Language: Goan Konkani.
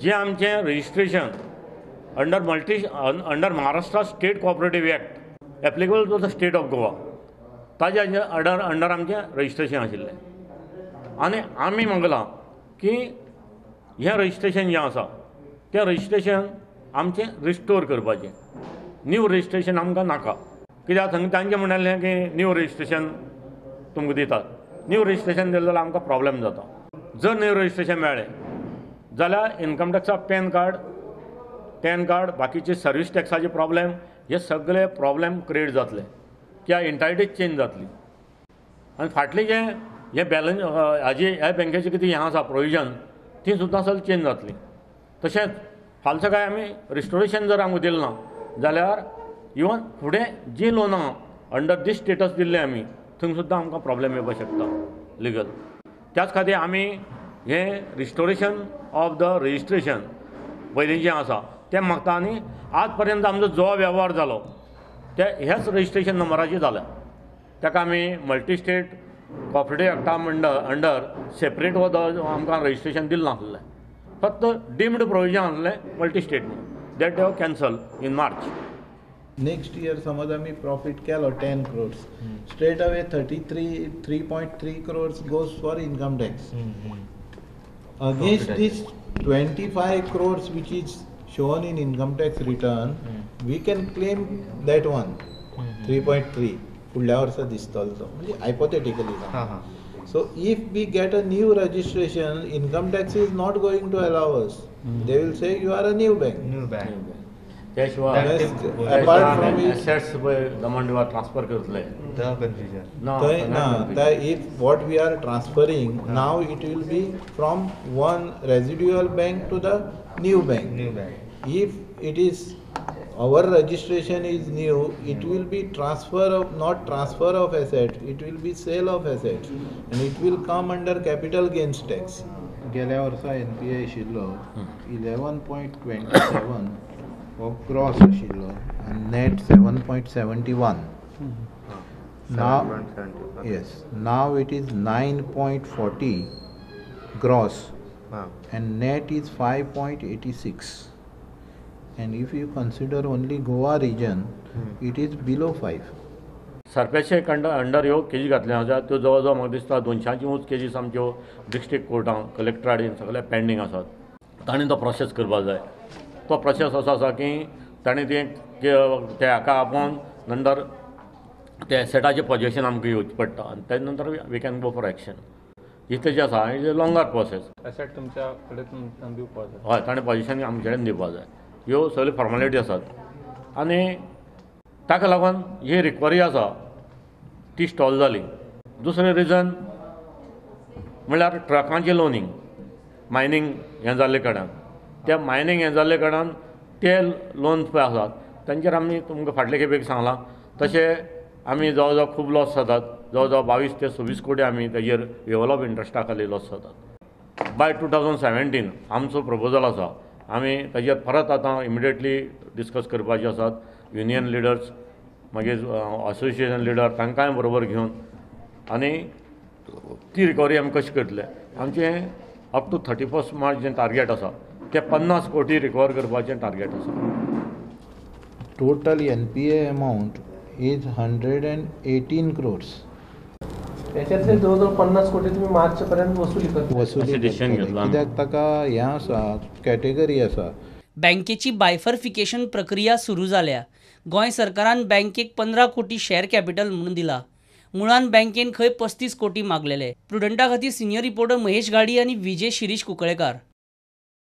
जें आमचें registration under Maharashtra State Cooperative Act applicable to the State of Goa, ताज्या अंडर आमचें रजिस्ट्रेशन आशिल्लें. आनी आमी मागलां की हें रजिस्ट्रेशन जें आसा तें रजिस्ट्रेशन आमचें रिस्टोर करपाचें, न्यू रजिस्ट्रेशन आमकां नाका. कित्याक थंय तांचें म्हणलें की न्यू रजिस्ट्रेशन तुमकां दितात, न्यू रजिस्ट्रेशन दिलें जाल्यार आमकां प्रॉब्लेम जाता. जर न्यू रजिस्ट्रेशन मेळ्ळें जाल्यार इन्कम टॅक्सा पॅन कार्ड, पॅन कार्ड, बाकीचे सर्वीस टॅक्साचे प्रॉब्लेम, हे सगळे प्रॉब्लेम क्रिएट जातले, त्या एंटायटीच चेंज जातली. आनी फाटलें जें हें बॅलन्स हाजी ह्या बँकेचें कितें हें आसा प्रोविजन ती सुद्दां सगळीं चेंज जातली. तशेंच फाल्यां सकाळीं आमी रिस्टोरेशन जर आमकां दिलें ना जाल्यार इवन फुडें जीं लोनां अंडर दीस स्टेटस दिल्लें आमी थंय सुद्दां आमकां प्रॉब्लेम येवपाक शकता लिगल. त्याच खातीर आमी हें रिस्टोरेशन ऑफ the registration पयलीं जें आसा तें मागता. आनी आज पर्यंत आमचो जो वेव्हार जालो ते ह्याच रजिस्ट्रेशन नंबराचेर जाला. ताका आमी मल्टी स्टेट कॉपरेटीव एक्टा अंडर सेपरेट हो आमकां रजिस्ट्रेशन दिलें नासलें, फक्त डिम्ड प्रोविजन आसलें मल्टी स्टेट म्हणून, that have cancel in March. Next year समज आमी प्रॉफीट केलो 10 crores, straight away 33.3 crores goes for income tax. Against this 25 crores which is shown in income tax return, we can claim that one 3.3 फुडल्या वर्सा दिसतलो तो, म्हणजे हायपोथेटिकली. So if we get a new registration, income tax is not going to allow us. They will say you are a new bank. New bank. त्या शिवाय एसेट्स पळय दमण दिवा ट्रान्सफर करतले, ना if what we are transferring now it will be from one residual bank to the new bank. New bank. If it is our registration is new, it will be transfer of, not transfer of assets, it will be sale of assets and it will come under capital gains tax. गेल्या वर्सा एन पी ए आशिल्लो 11.27 हो ग्रॉस आशिल्लो आनी net 7.71. Now yes, now it is 9.40 gross and net is 5.86. And if you consider only Goa region, it is below 5. सरपेचे under ह्यो केजी घातल्यो आसा त्यो जवळ जवळ म्हाका दिसता 200 ऊंच केजीस आमच्यो डिस्ट्रिक्ट कोर्टान कलेक्टरान सगळे पेंडींग आसात. तांणी तो प्रोसेस करपाक जाय. तो प्रोसेस असो आसा की तांणी तें ते हाका आपोवन नंतर ते एसेटाचें पोजेशन आमकां घेवचें पडटा आनी तेजे नंतर we can go for action. इतलें जें आसा is a longer process. Asset तुमच्या कडेन दिवपाक जाय. हय, ताणें पोजेशन आमचे कडेन दिवपाक जाय. ह्यो सगळ्यो फॉर्मेलिटी आसात आनी ताका लागून ही रिकवरी आसा ती स्टॉल जाली. दुसरें रिजन म्हणल्यार ट्रकांचें लोनींग मायनींग हें जाल्ले कारणान, त्या मायनींग हें जाल्ले कारणान ते लोन पळय आसात तांचेर आमी तुमकां फाटले खेपेक सांगलां तशें आमी जवळ जवळ खूब लॉस जातात, जवळ जवळ 22 ते 26 कोटी आमी ताजेर लेवल ऑफ इंट्रस्टा खाली लॉस जातात. बाय 2017 आमचो प्रपोजल आसा, आमी ताजेर परत आतां इमिडिएटली डिस्कस करपाचे आसात. युनियन लिडर्स मागीर असोसिएशन लिडर तांकांय बरोबर घेवन आनी ती रिकवरी आमी कशी करतले. आमचें अप टू 31 मार्च जें टार्गेट आसा तें 50 कोटी रिकवर करपाचें टार्गेट आसा. Total N P A amount is 118 crores. त्याच्यातले जवळ जवळ 50 कोटी तुम्ही मार्च पर्यंत वसुली करता. वसुली कित्याक ताका हें आसा कॅटेगरी आसा. बँकेची बायफर्फिकेशन प्रक्रिया सुरू जाल्या. गोंय सरकारान बँकेक 15 कोटी शेअर कॅपिटल म्हणून दिला. मुळान बँकेन खंय 35 कोटी मागलेले. प्रुडंटा खातीर सिनियर रिपोर्टर महेश घाडी आनी विजय शिरीष कुंकळेकार.